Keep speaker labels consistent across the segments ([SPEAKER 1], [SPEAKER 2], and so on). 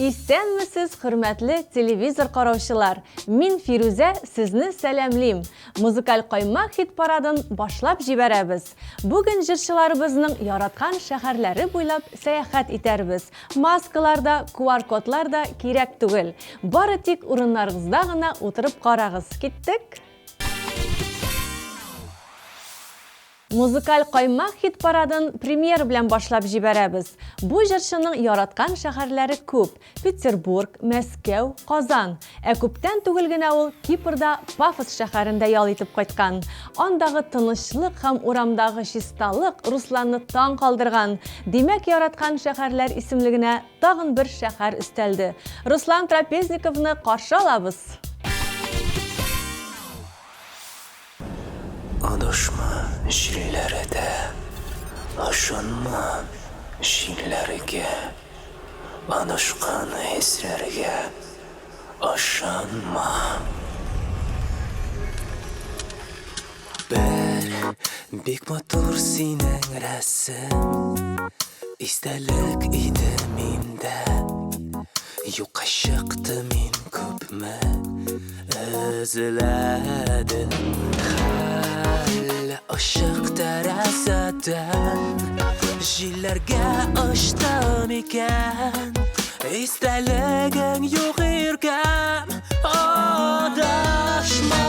[SPEAKER 1] Исәнмесез, хөрмәтле телевизор караучылар! Мин Фирүзә, сезне сәламлим. Музыкаль каймак хит-парадын башлап җибәрәбез. Бүген җырчыларыбызның яраткан шәһәрләре буйлап сәяхәт итәрбез. Маскалар да, QR-кодлар да кирәк түгел. Бары тик урыннарыгызда гына утырып карагыз. Киттек! Музыкаль каймак хит-парадын премьера белән башлап җибәрәбез. Бу җырчының яраткан шәһәрләре күп, Петербург, Мәскәү, Казан. Ә күптән түгел генә ул Кипрда Пафос шәһәрендә ял итеп кайткан. Андагы тынычлык һәм урамдагы чисталык Русланны таң калдырган. Димәк, яраткан шәһәрләр исемлегенә тагын бер шәһәр өстәлде. Руслан Трапезниковны каршы алабыз!
[SPEAKER 2] Адашма җилләрдә, Ышанма җилләргә, Адашкан хисләргә ышанма. Бер бик матур синең рәсем Истәлек иде миндә. Юкка чыкты мин күпме Эзләдем хәл ачык тәрәзәдән Җилләргә очтым икән Истәлегең юк иркәм Адашма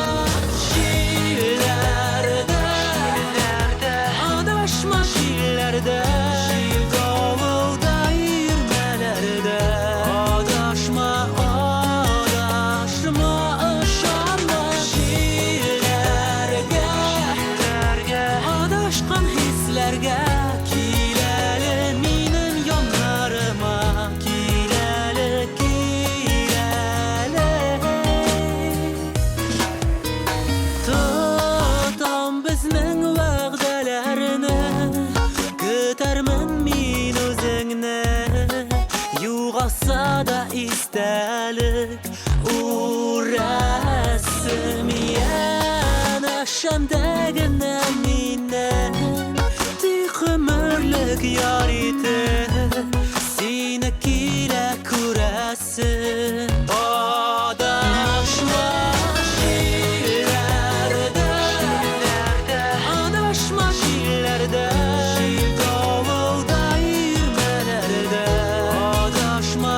[SPEAKER 2] җилләрдә Адашма җилләрдә Җил-давылда ирмәләрдә Адашма, адашма, ышанма җилләргә Адашкан хисләргә Кил әле минем яннарыма Кил әле, кил әле Тотам безнең вәгъдәләрне Көтәрмен мин үзеңне Югалса да истәлек Үрәсем янәшәмдә генә минем Тик гомерлек яр итеп Сине килә күрәсем Адашма җилләрдә Адашма җилләрдә Җил-давылда ирмәләрдә Адашма,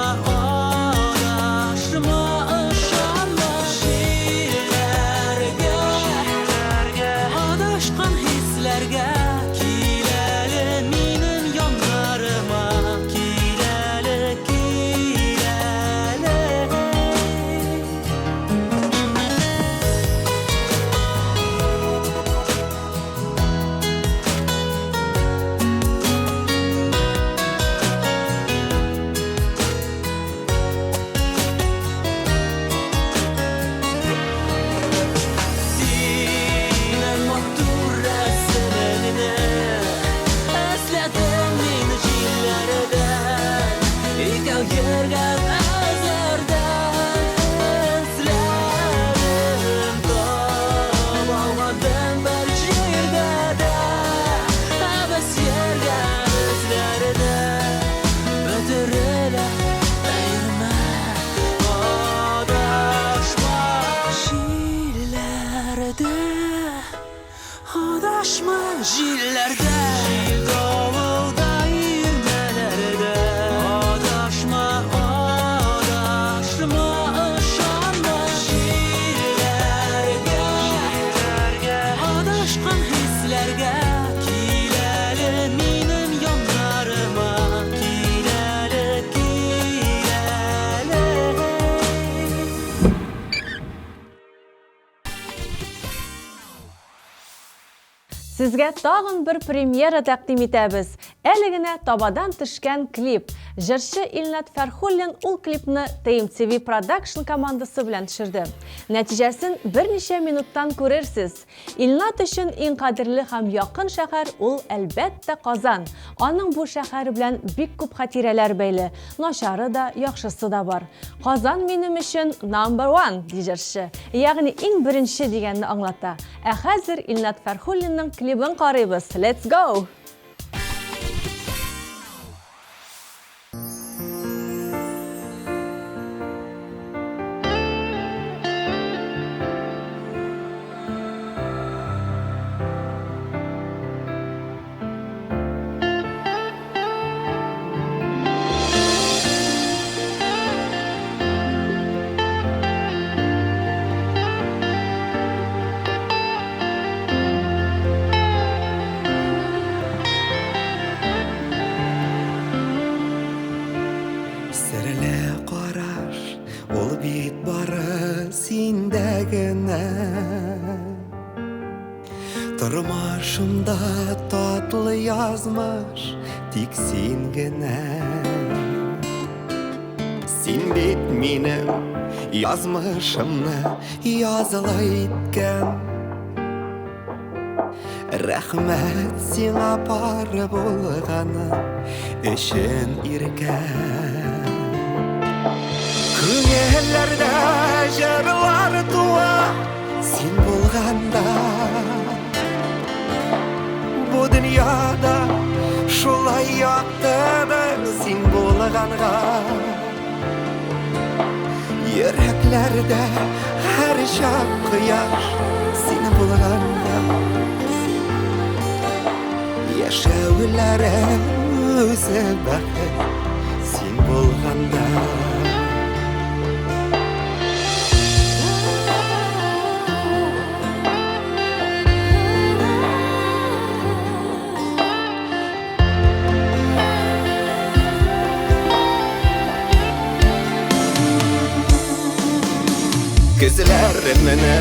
[SPEAKER 2] адашма, ышанма җилләргә Адашкан хисләргә Кил әле минем яннарыма Кил әле, кил әле. Синең матур рәсемеңне Эзләдем мин җилләрдән, Икәү йөргән эзләрдән Эзләдем, таба алмадым бер җирдә дә, Ә без йөргән эзләрдә Бөтерелә өермә. Адашма җилләрдә, Адашма җилләрдә, Җил-давылда, ирмәләрдә. Адашма, адашма, ышанма җилләргә, Адашкан хисләргә. Кил әле минем яннарыма, Кил әле, кил әле.
[SPEAKER 1] Сезгә тагын бер премьера тәкъдим итәбез. Әле генә табадан төшкән клип. Җырчы Илнат Фәрхуллин ул клипны TMTV Production командасы белән төшерде. Нәтиҗәсен берничә минуттан күрерсез. Илнат өчен иң кадерле һәм якын шәһәр ул, әлбәттә, Казан. Аның бу шәһәре белән бик күп хатирәләр бәйле. Начары да, яхшысы да бар. Казан минем өчен number one, ди җырчы. Ягъни иң беренче дигәнне аңлата. Ә хәзер Илнат Фәрхуллинның клибын карыйбыз. Let's go!
[SPEAKER 3] Серле караш, ул бит бары синдә генә. Тормышымда татлы язмыш, тик син генә. Син бит минем язмышымны языла иткән. Рәхмәт сиңа пар булганы өчен иркә. Күңелләрдә җырлар туа, син булганда. Бу дөньяда шулай яктыдыр син булганга. Йөрәкләрдә һәр чак кояш син булганда. Яшәүләре үзе бәхет син булганда. Күзләремне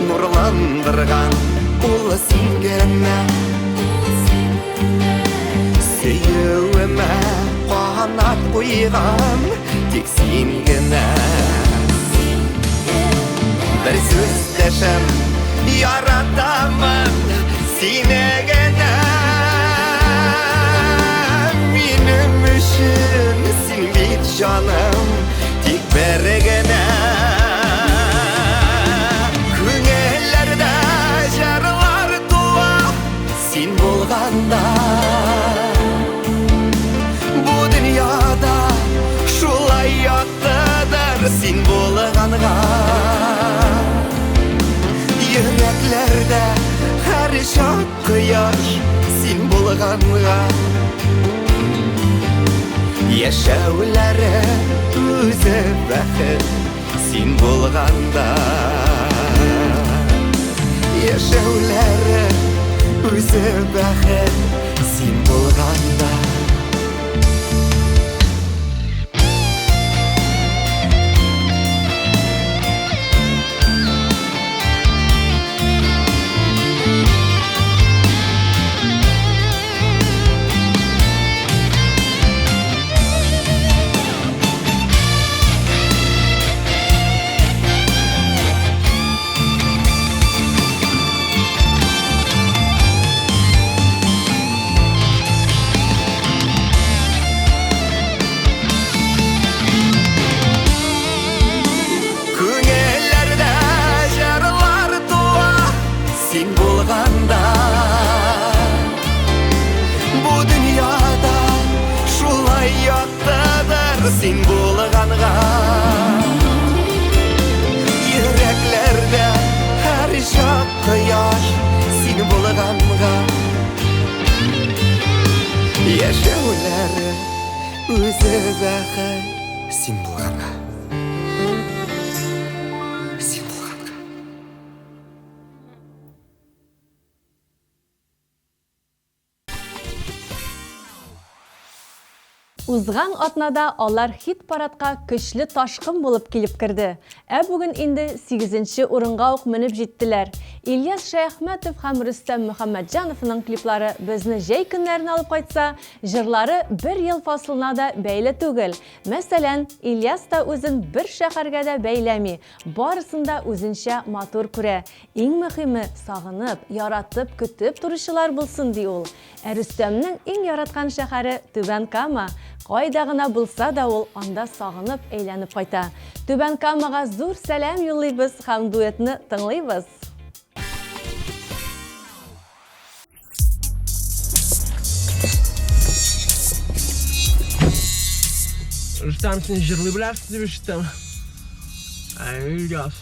[SPEAKER 3] нурландырган ул син генә. Сөюемә канат куйган тик син генә. Бер сүз дәшәм, яратамын сине генә. Минем өчен син бит җаным, тик бер генә. Күңелләрдә җырлар туа, син булганда. Бу дөньяда шулай яктыдыр син булганга. Йөрәкләрдә һәр чак кояш син булганга. Яшәүләре үзе бәхет син булганда. Яшәүләре үзе бәхет син булганда. Күңелләрдә җырлар туа, син булганда. Бу дөньяда шулай яктыдыр син булганга. Йөрәкләрдә һәр чак кояш син булганга. Яшәүләре үзе бәхет син булганга. Син булганга.
[SPEAKER 1] Узган атнада алар хит-парадка көчле ташкын булып килеп керде. Ә бүген инде сигезенче урынга ук менеп җиттеләр. Ильяс Шәяхмәтов һәм Рөстәм Мөхәммәтҗановның клиплары безне җәй көннәренә алып кайтса, җырлары бер ел фасылына да бәйле түгел. Мәсәлән, Ильяс та үзен бер шәһәргә дә бәйләми, барысын да үзенчә матур күрә. Иң мөһиме, сагынып, яратып, көтеп торучылар булсын, ди ул. Ә Рөстәмнең иң яраткан шәһәре Түбән Кама. Кайда гына булса да ул анда сагынып әйләнеп кайта. Түбән Камага зур сәлам юллыйбыз һәм дуэтны тыңлыйбыз.
[SPEAKER 4] Рөстәм, син җырлый беләсең дип ишеттем. Ә Ильяс,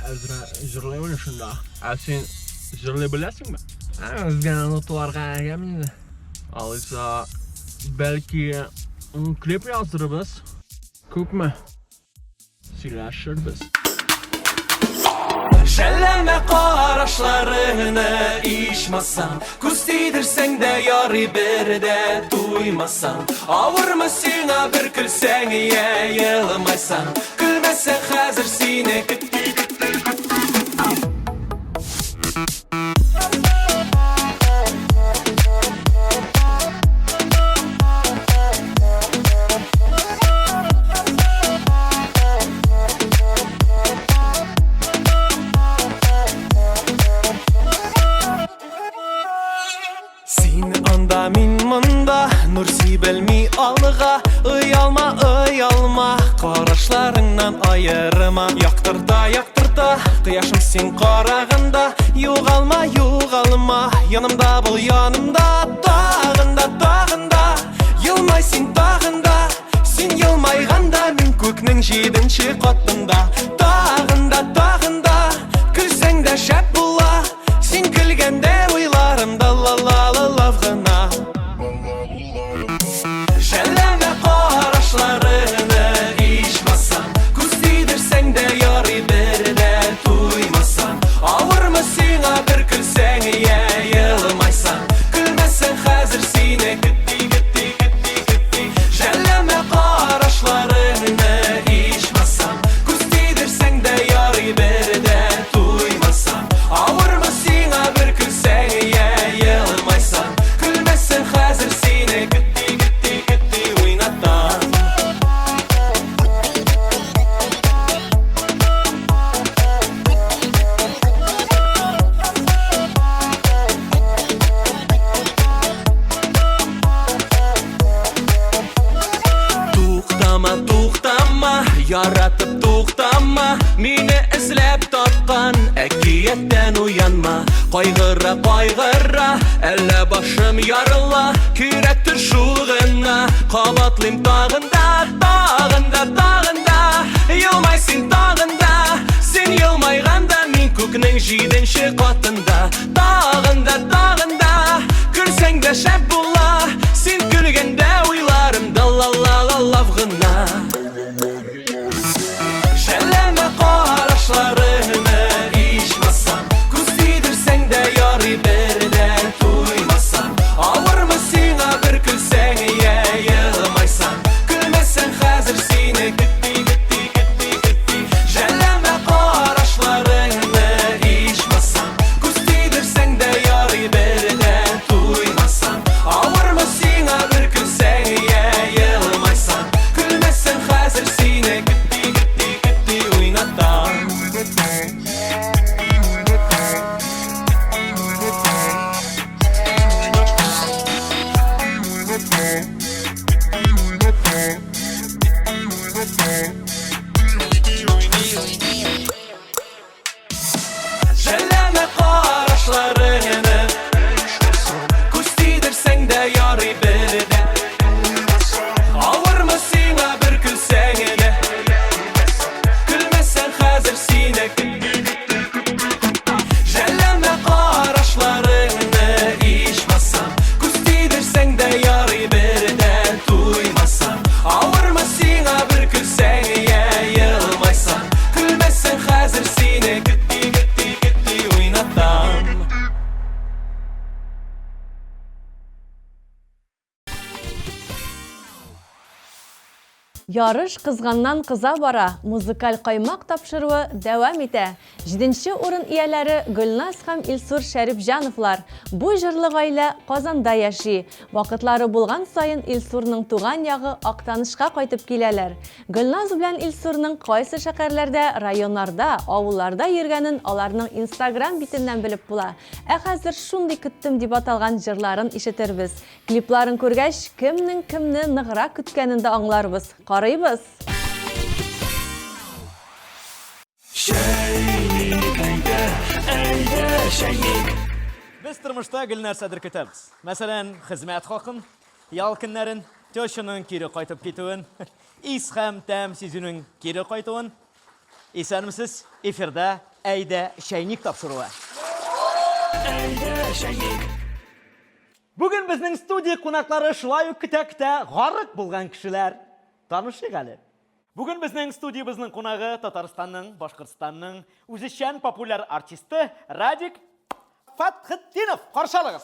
[SPEAKER 4] әзрә җырлыймын шунда. Ә син җырлый беләсеңме? Ә, безгә ноталарга әгәм инде. Алайса, бәлки клип яздырырбыз. Күпме? Сөйләшербез.
[SPEAKER 2] Жәлләмә карашларыңны ичмасам Күз тидерсәң дә ярый бер дә туймасам Авырмы сиңа бер көлсәң я елмайсаң Көлмәсәң хәзер сине көтти көтти Син анда, мин монда, нур сибелми алга. Оялма, оялма, карашларыңнан аерма. Яктырта, яктырта, кояшым син караганда. Югалма, югалма, янымда бул, янымда. Тагын да, тагын да, елмай син тагын да. Син елмайганда мин күкнең җиденче катында. Тагын да, тагын да, көлсәң дә шәп була. Син көлгәндә уйларымда ла-ла-ла-ла гына. Жәлләмә карашларыңны ичмасам. Күз тидерсәң дә ярый бер дә туймасам. Авырмы сиңа бер көлсәң я елмайсаң. Көлмәсәң хәзер сине көтти, көтти, көтти, көтти. Жәлләмә карашларыңны ичмасам. Күз тидерсәң дә ярый бер дә туймасам. Авырмы сиңа бер көлсәң я елмайсаң. Көлмәсәң хәзер сине көтти, көтти, көтти уйнатам. Туктама, туктама, яратып туктама. Мине эзләп тапкан әкияттән уянма. Кайгыра, кайгыра, әллә башым ярыла. Кирәктер шул гына, кабатлыйм тагын да, тагын да, тагын да. Елмай син тагын да, син елмайганда мин күкнең җиденче катында. Тагын да, тагын да, көлсәң дә шәп була. Син көлгәндә уйларымда ла-ла-ла-ла гына. Жәлләмә карашларыңны ичмасам. Күз тидерсәң дә ярый бер дә туймасам. Авырмы сиңа бер көлсәң я елмайсаң. Көлмәсәң хәзер сине көтти, көтти, көтти, көтти. Жәлләмә карашларыңны ичмасам. Күз тидерсәң дә ярый бер дә туймасам.
[SPEAKER 1] Ярыш кызганнан кыза бара, музыкаль каймак тапшыруы дәвам итә. Җиденче урын ияләре Гөлназ һәм Илсур Шәрипҗановлар. Бу җырлы гаилә Казанда яши. Вакытлары булган саен Илсурның туган ягы Актанышка кайтып киләләр. Гөлназ белән Илсурның кайсы шәһәрләрдә, районнарда, авылларда йөргәнен аларның Инстаграм битеннән белеп була. Ә хәзер Шундый көттем дип аталган җырларын ишетербез. Клипларын күргәч, кемнең кемне ныграк көткәнен дә аңларбыз. Карыйбыз!
[SPEAKER 2] Чәйник, әйдә, әйдә, чәйник.
[SPEAKER 5] Без тормышта гел нәрсәдер көтәбез. Мәсәлән, хезмәт хакын, ял көннәрен, тещаның кире кайтып китүен, ис һәм тәм сизүнең кире кайтуын. Исәнмесез, эфирда Әйдә, чәйник тапшыруы.
[SPEAKER 2] Әйдә, чәйник.
[SPEAKER 5] Бүген безнең студия кунаклары шулай ук көтә-көтә гарык булган кешеләр. Танышыйк әле. Бүген безнең студиябезнең кунагы Татарстанның, Башкортстанның үзешчән популяр артисты Радик Фәтхетдинов. Каршы алыгыз.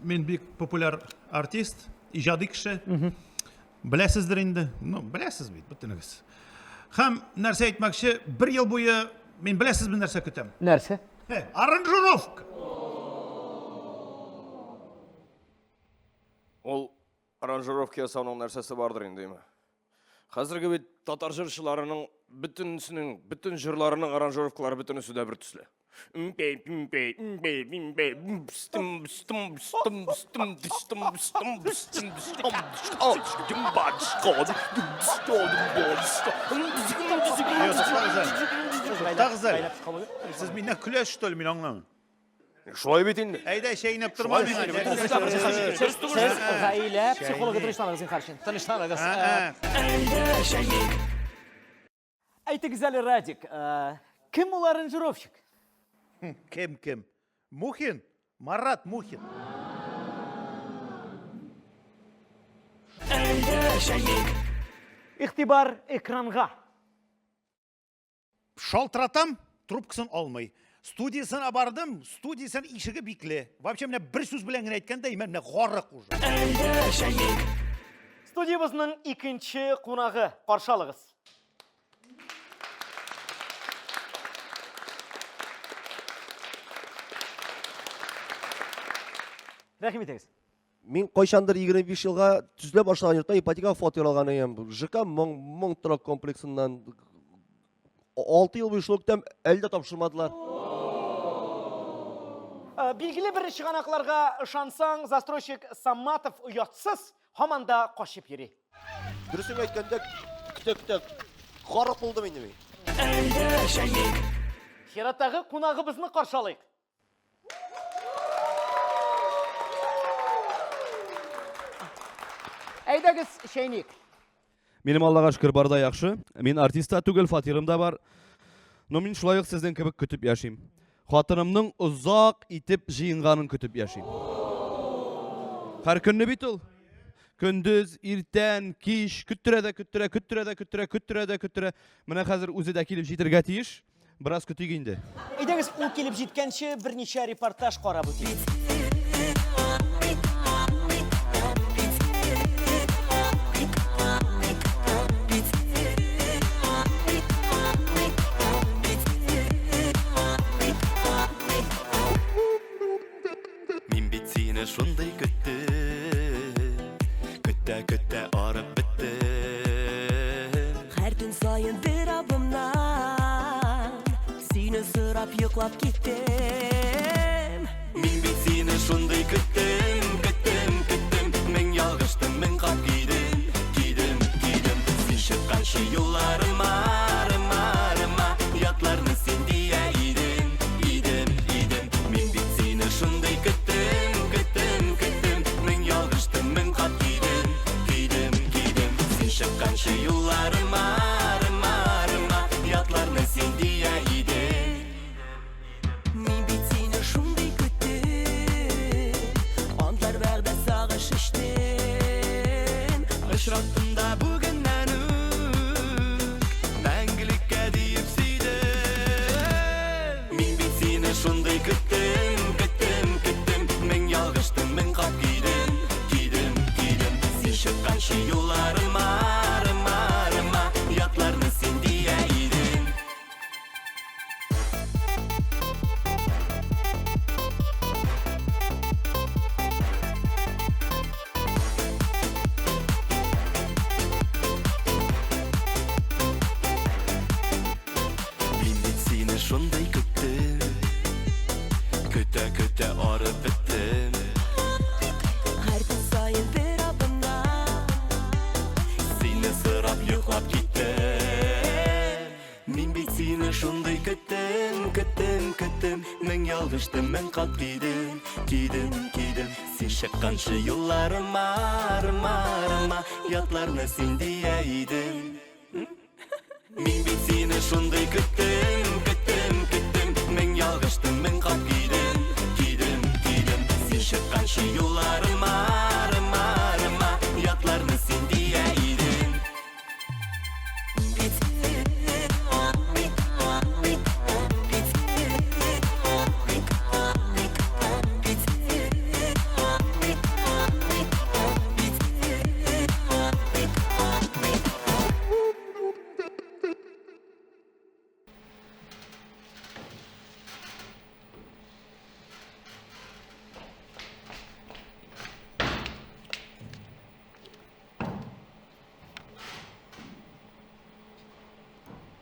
[SPEAKER 6] Мин бик популяр артист, иҗади кеше. Беләсездер инде. Ну, беләсез бит, бөтенегез. Һәм нәрсә әйтмәкче, бер ел буе мин беләсезме нәрсә көтәм?
[SPEAKER 5] Нәрсә?
[SPEAKER 6] Э, аранжировка.
[SPEAKER 7] Ул аранжировка ясауның нәрсәсе бардыр инде, име? Хәзерге бит татар җырчыларының бөтенесенең, бөтен җырларының аранжировкалары бөтенесе дә бер төсле.
[SPEAKER 6] Туктагыз әле. Сез миннән көләсез, что ли, мин аңламыйм.
[SPEAKER 7] Шулай бит инде.
[SPEAKER 6] Әйдә, чәйнәп торма миңа.
[SPEAKER 5] Сез гаилә психологы тынычланыгыз, зинһар өчен. Тынычланыгыз. Әйтегез әле, Радик, кем ул аранжировщик?
[SPEAKER 6] Кем, кем? Мухин? Марат Мухин.
[SPEAKER 5] Игътибар экранга.
[SPEAKER 6] Шалтыратам, трубкасын алмый. Студиясенә бардым, студиясенең ишеге бикле. Вообще менә бер сүз белән генә әйткәндә, менә гарык уже.
[SPEAKER 5] Студиябезнең икенче кунагы, каршы алыгыз. Рәхим итегез.
[SPEAKER 8] Мин кайчандыр 25 елга төзелә башлаган йортта ипотекага фатир алган идем. ЖК Моң, Моң торак комплексыннан 6 ел буе шул көтәм, әле дә тапшырмадылар.
[SPEAKER 5] Э, билгеле бер чыганакларга ышансаң, застройщик Саматов оятсыз, һаман да качып йөри.
[SPEAKER 8] Дөресен әйткәндә, көтә-көтә гарык булдым инде мин.
[SPEAKER 5] Чираттагы кунагыбызны каршы алыйк. Әйдәгез, чәйник.
[SPEAKER 8] Минем Аллага шөкер бар да яхшы. Мин артист та түгел, фатирым да бар. Но мин шулай ук сезнең кебек көтеп яшим. Хатынымның озак итеп җыенганын көтеп яшим. Һәр көнне бит ул. Көндез, иртән, кич көттерә дә көттерә, көттерә дә көттерә, көттерә дә көттерә. Менә хәзер үзе дә килеп җитергә тиеш. Бераз көтик инде.
[SPEAKER 5] Әйдәгез, ул килеп җиткәнче берничә репортаж карап үтик.
[SPEAKER 2] Мин бит сине шундый көттем, көтә көтә арып беттем.
[SPEAKER 9] Һәр төн саен бер абымнан Сине сорап йоклап киттем.
[SPEAKER 2] Мин бит сине шундый көттем, көттем, көттем. Мең ялгыштым, мең кат көйдем, көйдем, көйдем. Син чыкканчы юлларыма, арыма, арыма, ятларны син дия идең, идем, идем. Мин бит сине шундый көттем, көттем, көттем. Мең ялгыштым, мең кат көйдем, көйдем, көйдем. Син чыкканчы юлларыма, арыма, арыма, ятларны син дия идең.
[SPEAKER 9] Мин бит сине шундый көттем, Антлар вәгъдә сагыш эчтем.
[SPEAKER 2] Очраттым да бүгеннән үк, мәңгелеккә диеп сөйдем. чыкканчы юлларыма, рыма, рыма, ятларны син дия идең. Мин бит сине шундый көттем, Көтә-көтә арып беттем.
[SPEAKER 9] Һәр көн саен бер адымнан
[SPEAKER 2] Сине сорап йоклап киттем. Мин бит сине шундый көттем, көттем, көттем. Мең ялгыштым, мең кат кидем, кидем, кидем. Син чыкканчы юлларыма, рыма, рыма, ятларны син дия идең. Мин бит сине шундый көттем, көттем, көттем. Мең ялгыштым, мең кат кидем, кидем, кидем. Син чыкканчы юлларыма, рыма, рыма, ятларны син дия идең.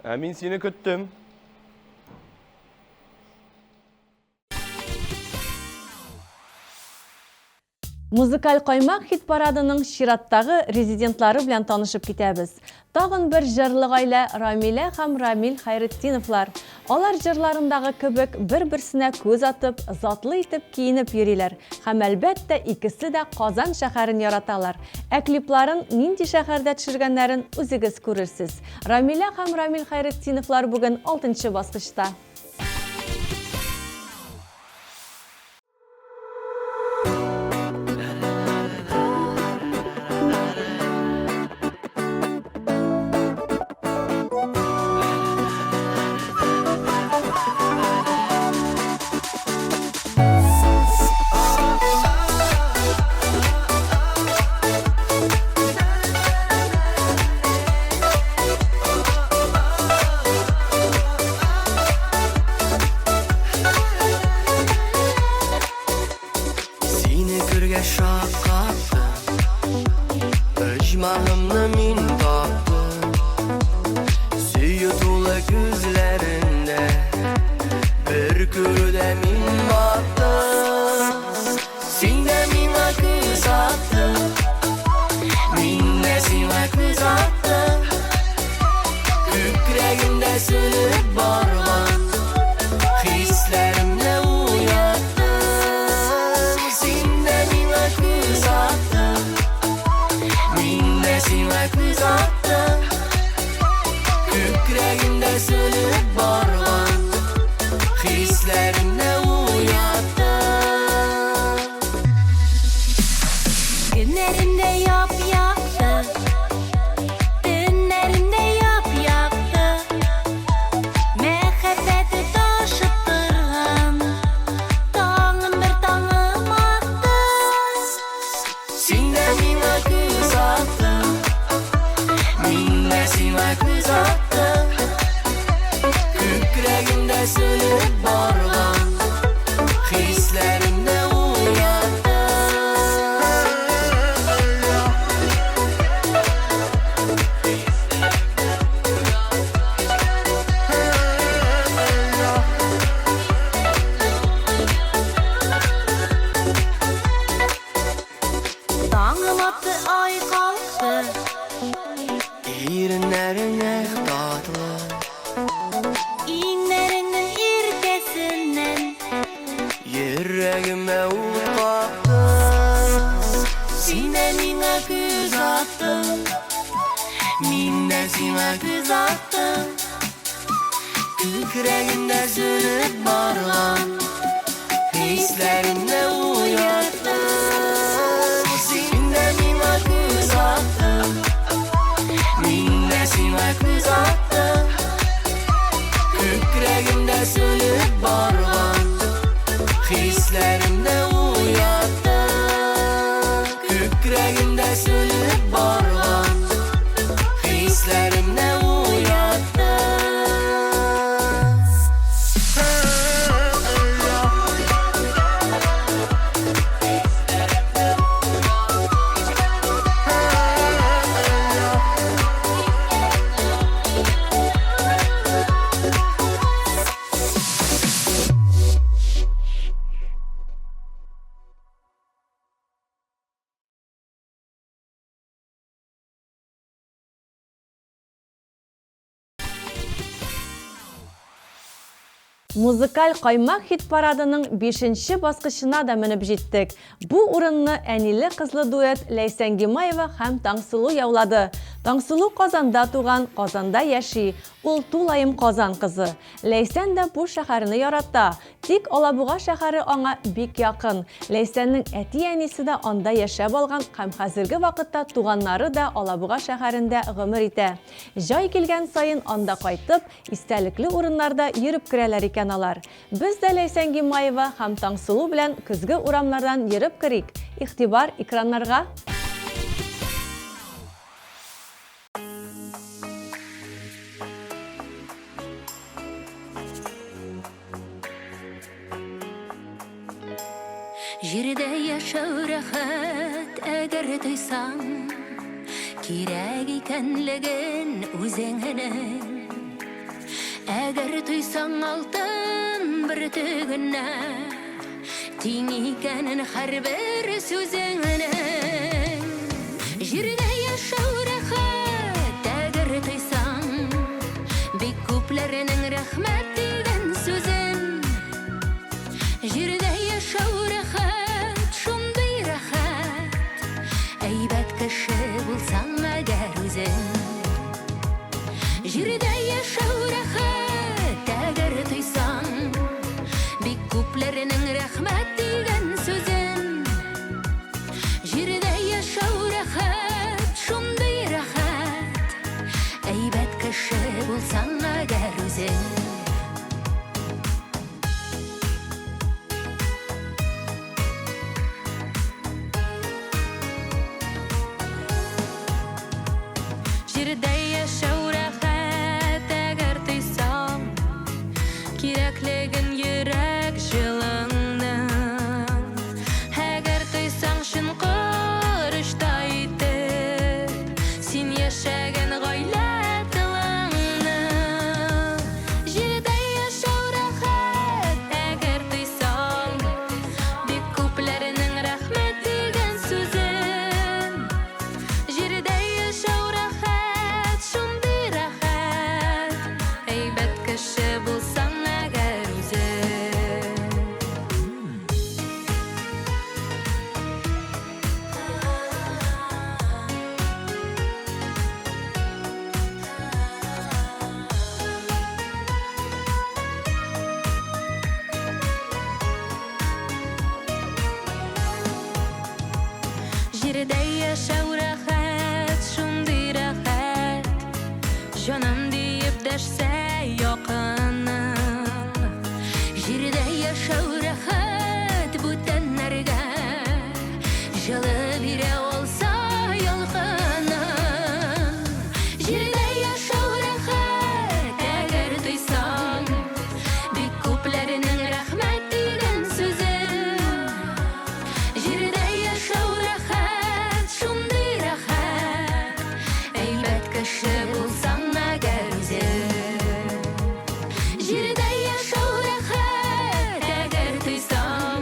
[SPEAKER 7] Ә мин сине көттем.
[SPEAKER 1] Музыкаль каймак хит-парадының чираттагы резидентлары белән танышып китәбез. Тагын бер җырлы гаилә Рамилә һәм Рамил Хәйретдиновлар. Алар җырларындагы кебек бер-берсенә күз атып, затлы итеп киенеп йөриләр. Һәм әлбәттә, икесе дә Казан шәһәрен яраталар. Ә клипларын нинди шәһәрдә төшергәннәрен үзегез күрерсез. Рамилә һәм Рамил Хәйретдиновлар бүген алтынчы баскычта.
[SPEAKER 3] Сине күргәч шаккаттым, Оҗмахымны мин таптым. Сөю тулы күзләрендә, Бер күрүдә мин баттым. Син дә миңа күз аттың, Мин дә сиңа күз аттым. Күкрәгемдә сүнеп барган Хисләремне уяттың. Син дә миңа күз аттың, Мин дә сиңа күз аттым. Күкрәгемдә сүнеп барган Хисләремне уяттың.
[SPEAKER 9] Көннәремдә яп-якты, төннәремдә яп-якты, Мәхәббәте ташып торган, таңым бер таңым атты.
[SPEAKER 3] Син дә миңа күз аттың, Мин дә сиңа күз аттым. Күкрәгемдә сүнеп барган Хисләремне уяттың.
[SPEAKER 9] Таңым атты, ай калкты,
[SPEAKER 3] Иреннәрең эх татлы,
[SPEAKER 9] Иңнәреңнең иркәсеннән
[SPEAKER 3] Йөрәгемә ут капты. Син дә миңа күз аттың, Мин дә сиңа күз аттым. Күкрәгемдә сүнеп барган Хисләремне уяттың. Син дә миңа күз аттың, Мин дә сиңа күз аттым. Күкрәгемдә сүнеп барган Хисләремне уяттың. Күкрәгемдә Йөрәгемдә сүнеп барган Хисләремне уятты.
[SPEAKER 1] Музыкаль каймак хит-парадының бишенче баскычына да менеп җиттек. Бу урынны әниле-кызлы дуэт Ләйсән Гимаева һәм Таңсылу яулады. Таңсылу Казанда туган, Казанда яши. Ул тулаем Казан кызы. Ләйсән дә бу шәһәрне ярата. Тик Алабуга шәһәре аңа бик якын. Ләйсәннең әти-әнисе дә анда яшәп алган һәм хәзерге вакытта туганнары да Алабуга шәһәрендә гомер итә. Җай килгән саен анда кайтып, Истәлекле урыннарда йөреп керәләр икән алар. Без дә Ләйсән Гимаева һәм Таңсылу белән көзге урамнардан йөреп керик. Игътибар, экраннарга!
[SPEAKER 9] Җирдә яшәү рәхәт, әгәр тойсаң, Кирәк икәнлеген үзеңнең. Әгәр тойсаң алтын бөртегенә, Тиң икәнен һәрбер сүзеңнең. Җирдә яшәү рәхәт, әгәр тойсаң, Бик күпләрнең рәхмәт дигән сүзен. Җирдә яшәү рәхәт, шундый рәхәт, Әйбәт кеше булсаң әгәр үзең. Җирдә яшәү рәхәт, әгәр тойсаң, Бик күпләрнең рәхмәт дигән сүзен. Җирдә яшәү рәхәт, шундый рәхәт, Әйбәт кеше булсаң әгәр үзең. Җирдә яшәү рәхәт, әгәр тойсаң, Кирәклеген йөрәк җылыңның. Әгәр тойсаң чын корычтай итеп, Син яшәгән гаилә тылыңны. Җирдә яшәү рәхәт, әгәр тойсаң, Бик күпләрнең рәхмәт дигән сүзен. Җирдә яшәү рәхәт, шундый рәхәт, Әйбәт кеше булсаң әгәр үзең. Җирдә яшәү рәхәт, шундый рәхәт, Җаным диеп дәшсә якының. Җирдә яшәү рәхәт, бүтәннәргә Җылы бирә алса ялкының. Җирдә яшәү рәхәт, әгәр тойсаң, Бик күпләрнең рәхмәт дигән сүзен. Җирдә яшәү рәхәт, шундый рәхәт, Әйбәт кеше булсаң әгәр үзең. Җирдә яшәү рәхәт, әгәр тойсаң,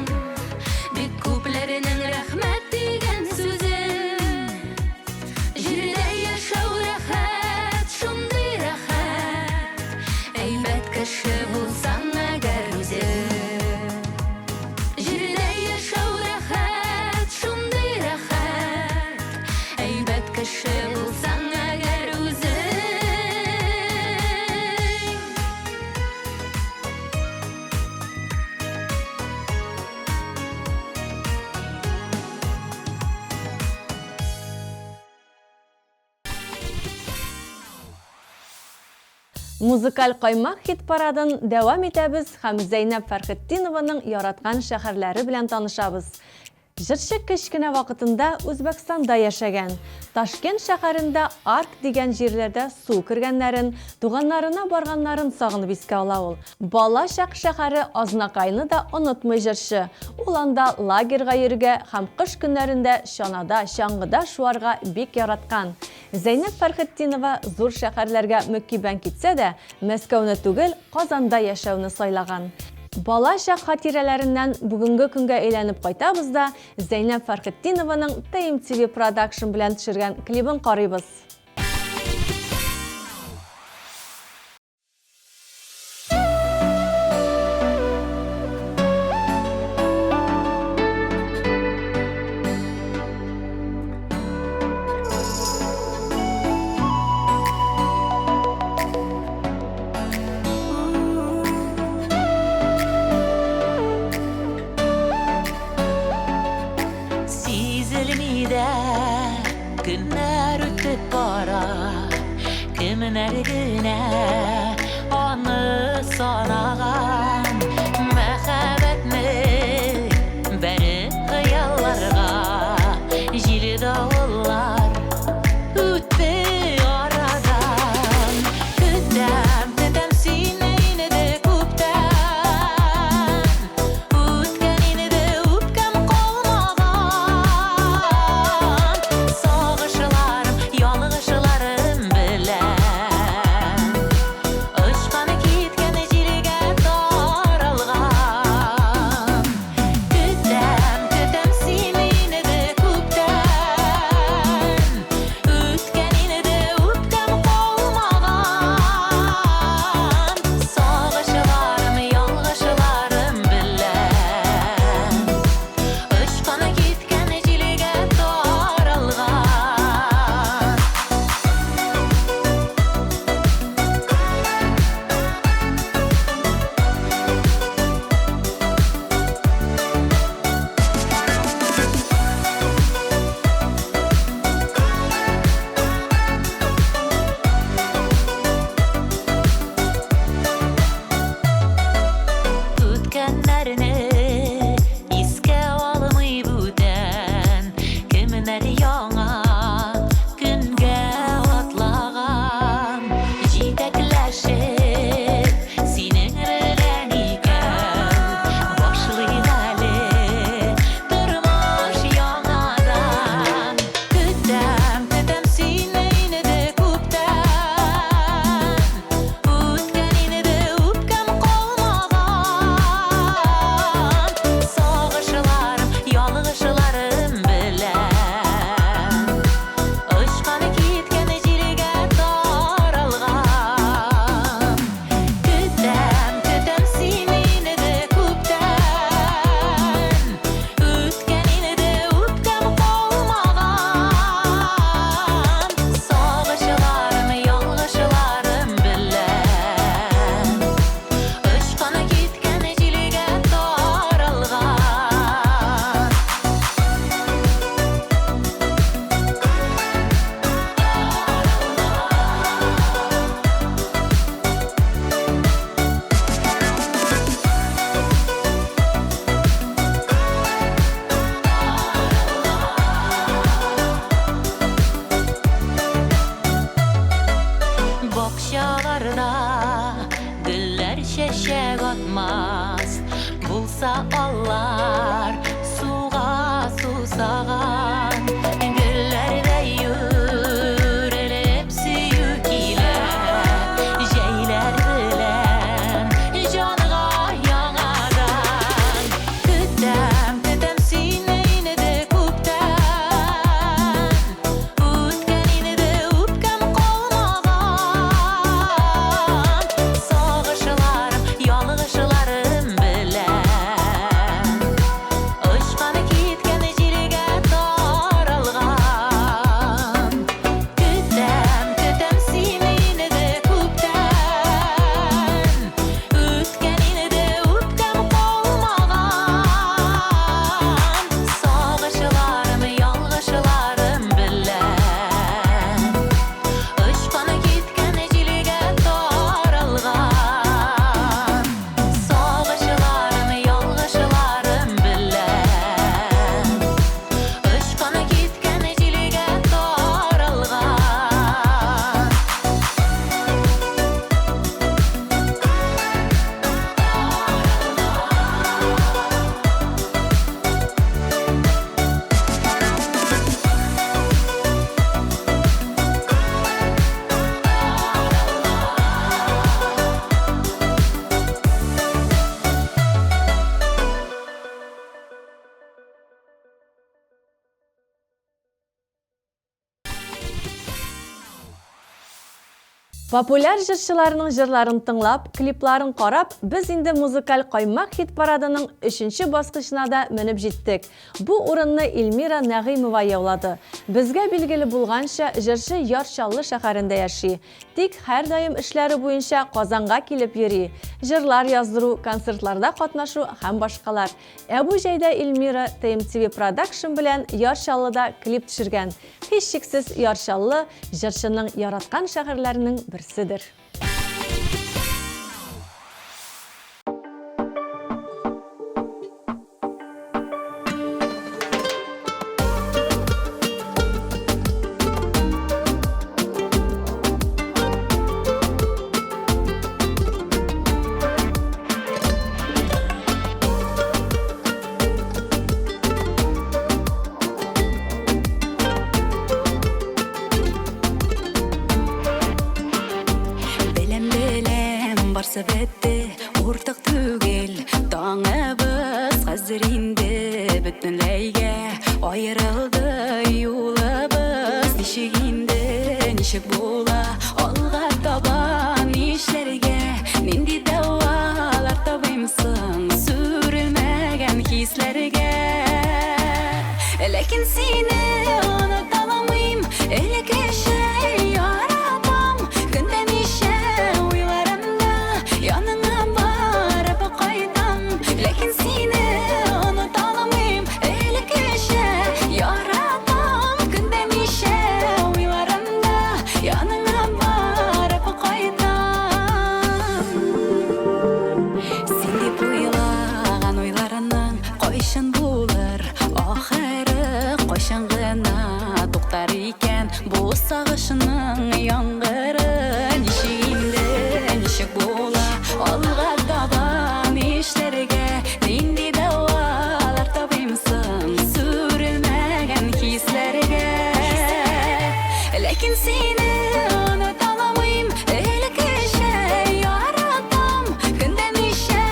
[SPEAKER 9] Бик күпләрнең рәхмәт дигән сүзен. Җирдә яшәү рәхәт, шундый рәхәт, Әйбәт кеше булсаң әгәр үзең. Җирдә яшәү рәхәт, шундый рәхәт, Әйбәт кеше булсаң әгәр үзең.
[SPEAKER 1] Музыкаль каймак хит-парадын дәвам итәбез һәм Зәйнәб Фәрхетдинованың яраткан шәһәрләре белән танышабыз. Җырчы кечкенә вакытында Үзбәкстанда яшәгән. Ташкент шәһәрендә Арк дигән җирләрдә су кергәннәрен, туганнарына барганнарын сагынып искә ала ул. Балачак шәһәре Азнакайны да онытмый җырчы. Ул анда лагерьга йөрергә һәм кыш көннәрендә чанада, чаңгыда шуарга бик яраткан. Зәйнәб Фәрхетдинова зур шәһәрләргә мөкиббән китсә дә, Мәскәүне түгел, Казанда яшәүне сайлаган. Балачак хатирәләреннән бүгенге көнгә әйләнеп кайтабыз да, Зәйнәб Фәрхетдинованың TMTV Production белән төшергән клибын карыйбыз.
[SPEAKER 3] Сизелми дә көннәр үтеп бара, кемнәр генә аны санаган. Мәхәббәтне бәреп хыялларга җил-давыллар үтте арадан. Көтәм, көтәм сине инде күптән. Үткән инде үпкәм калмаган. Сагышларым, ялгышларым белән. Очкан киткән җилгә табан.
[SPEAKER 1] Популяр җырчыларның җырларын тыңлап, клипларын карап, без инде музыкаль каймак хит-парадының өченче баскычына да менеп җиттек. Бу урынны Эльмира Нәгыймова яулады. Безгә билгеле булганча, җырчы Яр Чаллы шәһәрендә яши. Тик һәрдаим эшләре буенча Казанга килеп йөри. Җырлар яздыру, концертларда катнашу һәм башкалар. Ә бу җәйдә Эльмира TMTV Production белән Яр Чаллыда клип төшергән. Һичшиксез, Яр Чаллы, җырчының яраткан шәһәрләренең берседер.
[SPEAKER 3] Беләм, беләм, барсы бетте, уртак түгел таңыбыз хәзер инде бөтенләйгә аерылды юлыбыз. Ничек инде, ничек була алга таба нишләргә, нинди дәвалар табыйм соң сүрелмәгән хисләргә? Ләкин сине оныта алмыйм, элеккечә яратам. Көндә ничә уйларымда яныңа барып кайтам. Ләкин сине оныта алмыйм, элеккечә яратам. Көндә ничә уйларымда яныңа барып кайтам. Син дип уйлаган уйларының кайчан булыр ахыры, кайчан гына туктар икән бу сагышның яңгыры? Ничек инде, ничек була алга таба нишләргә, нинди дәвалар табыйм соң сүрелмәгән хисләргә? Ләкин сине оныта алмыйм, элеккечә яратам. Көндә ничә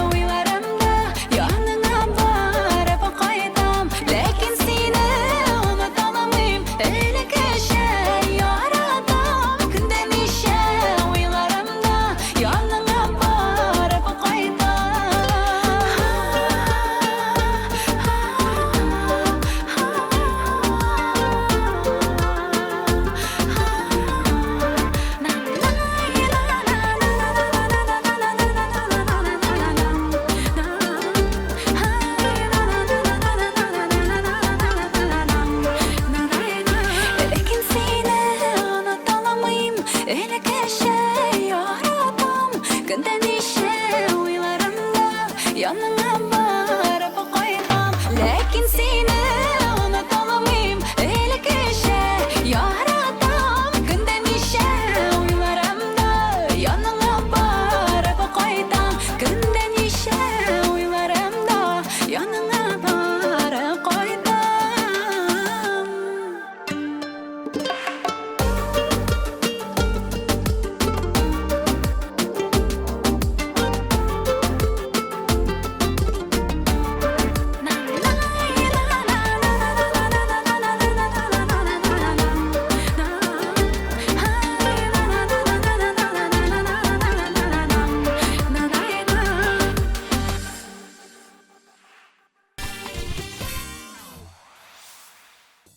[SPEAKER 3] уйларымда яныңа барып кайтам. Ләкин сине оныта алмыйм, элеккечә яратам. Көндә ничә уйларымда яныңа барып кайтам. Ләкин сине оныта алмыйм, элеккечә яратам. Көндә ничә уйларымда яныңа барып кайтам. Ләкин сине оныта алмыйм, элеккечә яратам. Көндә ничә уйларымда яныңа барып кайтам. Көндә ничә уйларымда яныңа барып кайтам.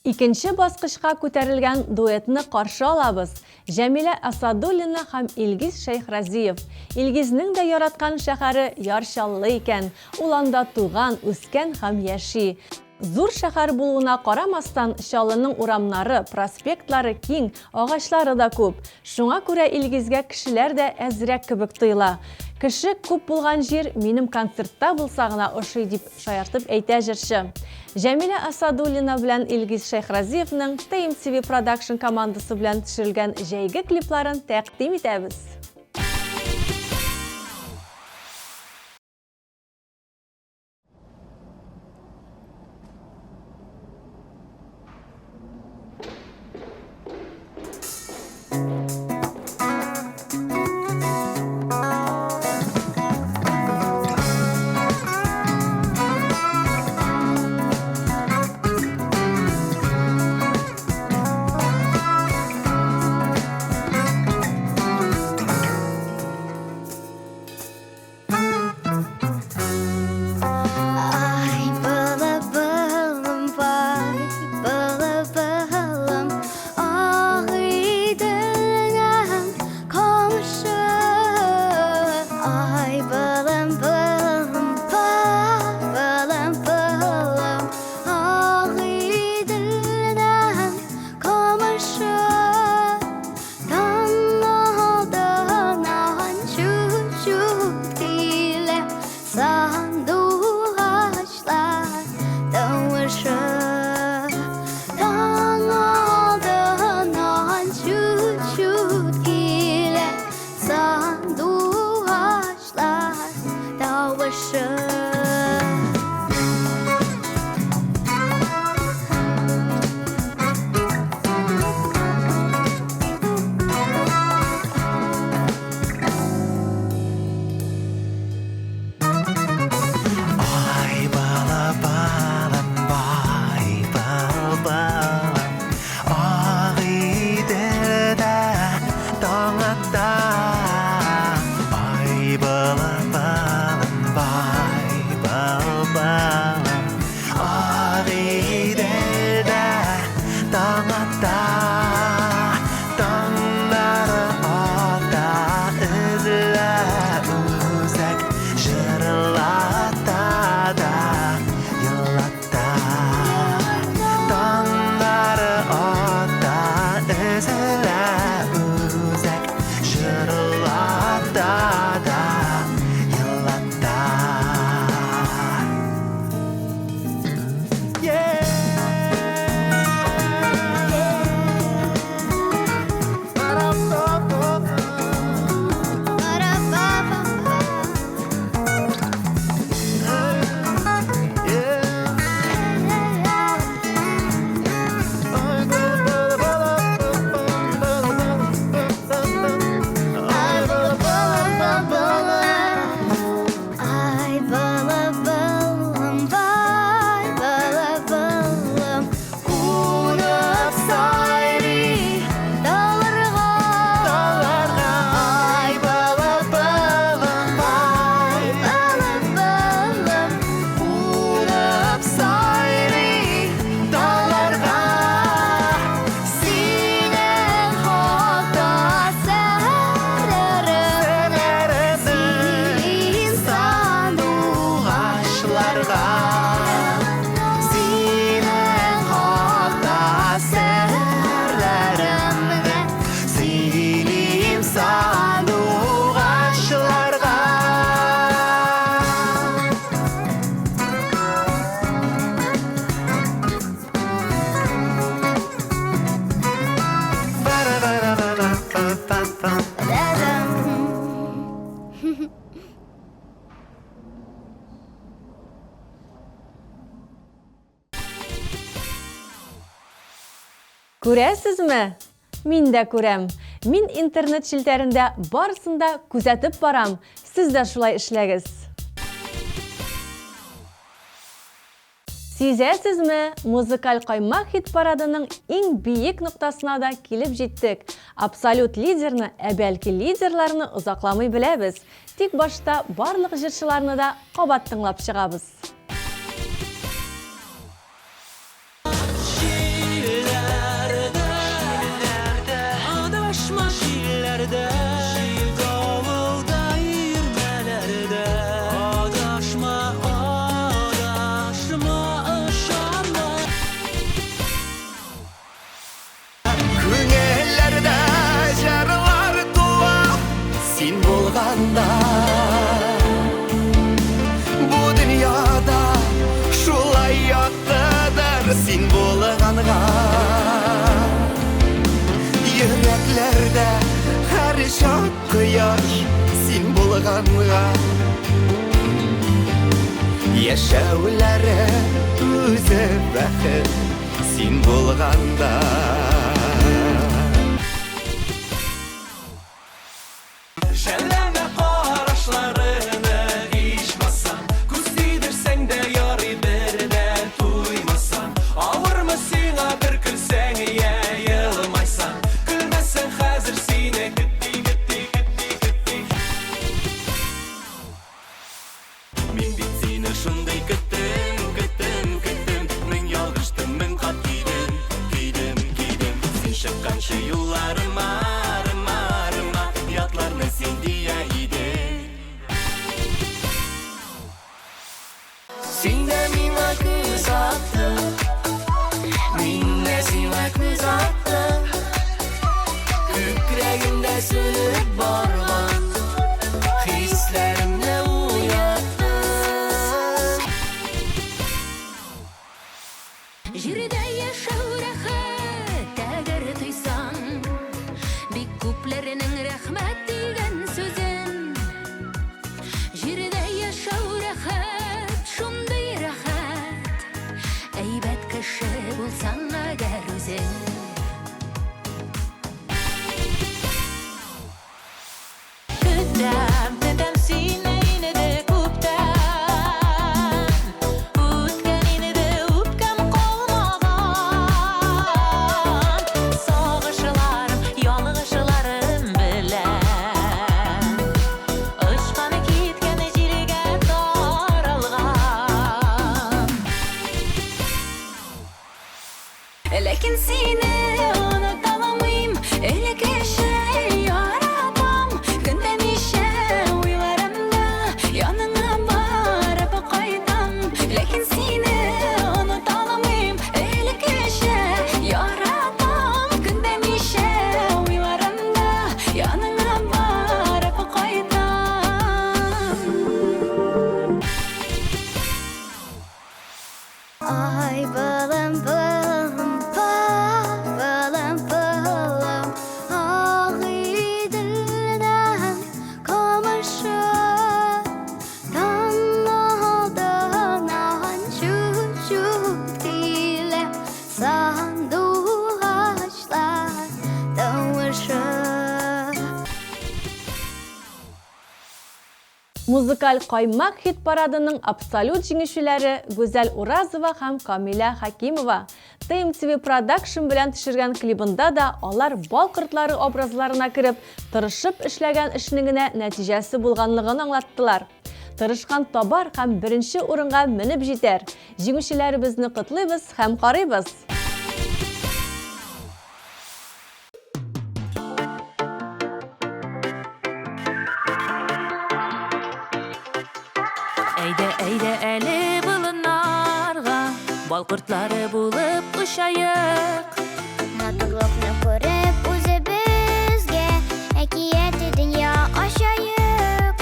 [SPEAKER 1] Икенче баскычка күтәрелгән дуэтны каршы алабыз. Җәмилә Асадуллина һәм Илгиз Шәйхразиев. Илгизнең дә яраткан шәһәре Яр Чаллы икән. Ул анда туган, үскән һәм яши. Зур шәһәр булуына карамастан, Чаллының урамнары, проспектлары киң, агачлары да күп. Шуңа күрә Илгизгә кешеләр дә әзрәк кебек тоела. Кеше күп булган җир минем концертта булса гына ошый, дип шаяртып әйтә җырчы. Җәмилә Асадуллина белән Илгиз Шәйхразиевның TMTV Production командасы белән төшерелгән җәйге клипларын тәкъдим итәбез. Күрәсезме? Мин дә күрәм. Мин интернет челтәрендә барысын да күзәтеп барам. Сез дә шулай эшләгез. Сизәсезме, музыкаль каймак хит-парадының иң биек ноктасына да килеп җиттек. Абсолют лидерны, ә бәлки лидерларны озакламый беләбез. Тик башта барлык җырчыларны да кабат тыңлап чыгабыз.
[SPEAKER 2] Күңелләрдә җырлар туа син булганда. Бу дөньяда шулай яктыдыр син булганга. Йөрәкләрдә һәр чак кояш син булганга. Яшәүләре үзе бәхет син булганда. Жәлләмә карашларыңны ичмасам, Күз тидерсәң дә ярый бер дә туймасам. Авырмы сиңа бер көлсәң йә елмайсаң? Көлмәсәң хәзер сине көтти, көтти, көтти, көтти. Мин бит сине шундый көттем, көттем, көттем. Мең ялгыштым, мең кат көйдем, көйдем, көйдем. Син чыкканчы юлларыма, рыма, рыма, ятларны син дия идең. Син дә миңа күз аттың, мин дә сиңа күз аттым. Күкрәгемдә сүнеп барган хисләремне уяттың.
[SPEAKER 9] Җирдә яшәү рәхәт, әгәр тойсаң, бик күпләрнең рәхмәт дигән сүзен. Җирдә яшәү рәхәт, шундый рәхәт, әйбәт кеше булсаң әгәр үзең.
[SPEAKER 3] Көтәм, көтәм сине инде күптән. Үткән инде үпкәм калмаган. Сагышларым, ялгышларым белән. Очкан киткән җилгә таралган.
[SPEAKER 9] Ләкин сине оныта алмыйм, элеккечә яратам. Көндә ничә уйларымда яныңа барып кайтам. Ләкин сине оныта алмыйм, элеккечә яратам. Көндә ничә уйларымда яныңа барып кайтам.
[SPEAKER 3] Ай, балам, балам, балам, балам, Агыйделдән камышы, таң алдыннан чүп-чүп килә сандугачлар тавышы.
[SPEAKER 1] Музыкаль каймак хит-парадының абсолют җиңүчеләре Гүзәл Уразова һәм Камилә Хәкимова. TMTV Production белән төшергән клибында да алар бал кортлары образларына кереп, тырышып эшләгән эшнең генә нәтиҗәсе булганлыгын аңлаттылар. Тырышкан табар һәм беренче урынга менеп җитәр. Җиңүчеләребезне котлыйбыз һәм карыйбыз!
[SPEAKER 9] Әйдә, әйдә әле болыннарга, бал кортлары булып очаек.
[SPEAKER 3] Матурлыкны күреп үзебезгә әкияти дөнья ачаек.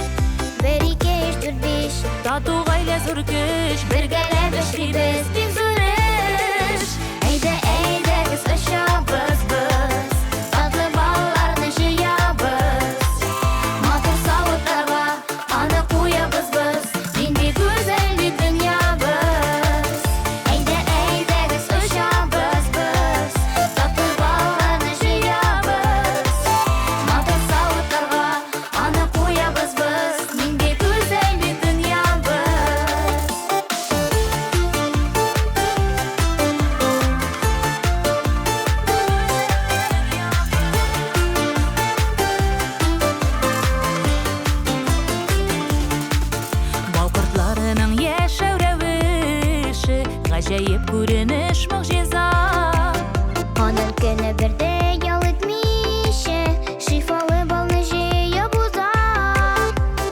[SPEAKER 3] Бер, ике, өч, дүрт, биш.
[SPEAKER 9] Тату гаилә зур көч, бергәләп эшлибез бик зур эш.
[SPEAKER 3] Әйдә, әйдәгез очабыз без, татлы балларны җыябыз. Матур савытларга аны куябыз без, нинди гүзәл бит дөньябыз. Әйдә, әйдәгез очабыз без, татлы
[SPEAKER 9] Күренеш могҗиза.
[SPEAKER 3] Аның көне бер дә ял итмичә, шифалы балны җыеп уза.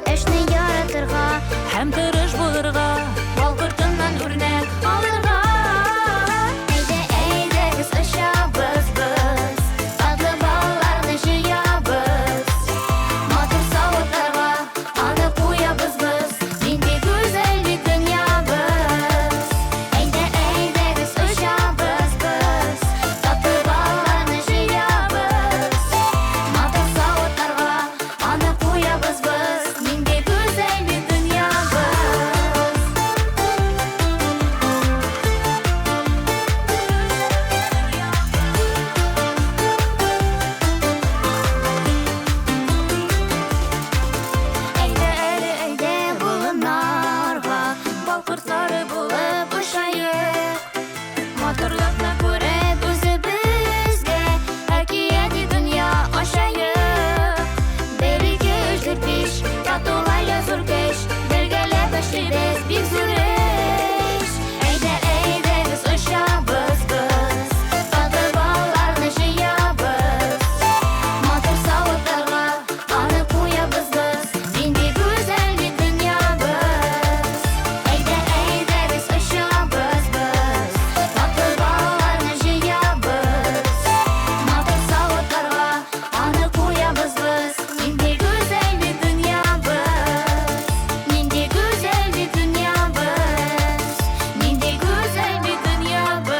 [SPEAKER 3] Эшне яратырга
[SPEAKER 9] һәм тырыш булырга, бал кортыннан үрнәк алырга.
[SPEAKER 3] Әйдә, әйдәгез, очабыз без, татлы балларны җыябыз. Матур савытларга аны куябыз без, нинди гүзәл бит дөньябыз. Әйдә, әйдәгез, очабыз без, татлы балларны җыябыз. Матур савытларга аны куябыз без, нинди гүзәл бит дөньябыз. Әйдә әле, әйдә болыннарга,
[SPEAKER 9] бал кортлары
[SPEAKER 3] булып очаек. Матурлыкны күреп үзебезгә әкияти дөнья ачаек. Бер, ике, өч, дүрт, биш, тату гаилә зур көч, бергәләп эшлибез бик зур эш. Әйдә, әйдәгез, очабыз без, татлы балларны җыябыз. Матур савытларга аны куябыз без, нинди гүзәл бит дөньябыз. Әйдә, әйдәгез, очабыз без, татлы балларны җыябыз. Матур савытларга аны куябыз без, нинди гүзәл бит дөньябыз. Нинди гүзәл бит дөньябыз, нинди гүзәл бит дөньябыз.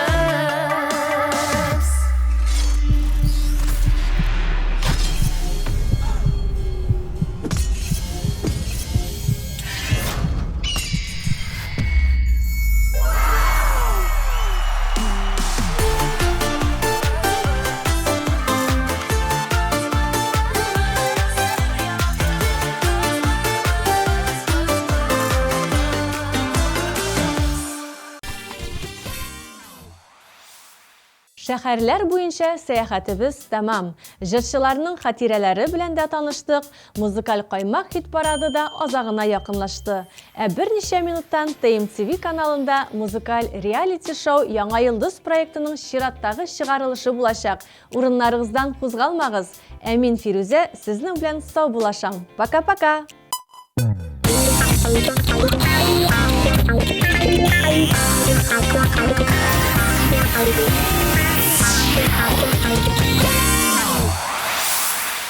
[SPEAKER 1] Шәһәрләр буенча сәяхәтебез тәмам. Җырчыларның хатирәләре белән дә таныштык, музыкаль каймак хит-парады да азагына якынлашты. Ә берничә минуттан ТМТV каналында музыкаль реалити-шоу Яңа йолдыз проектының чираттагы чыгарылышы булачак. Урыннарыгыздан кузгалмагыз. Ә мин Фирүзә сезнең белән саубуллашам. Пока-пока!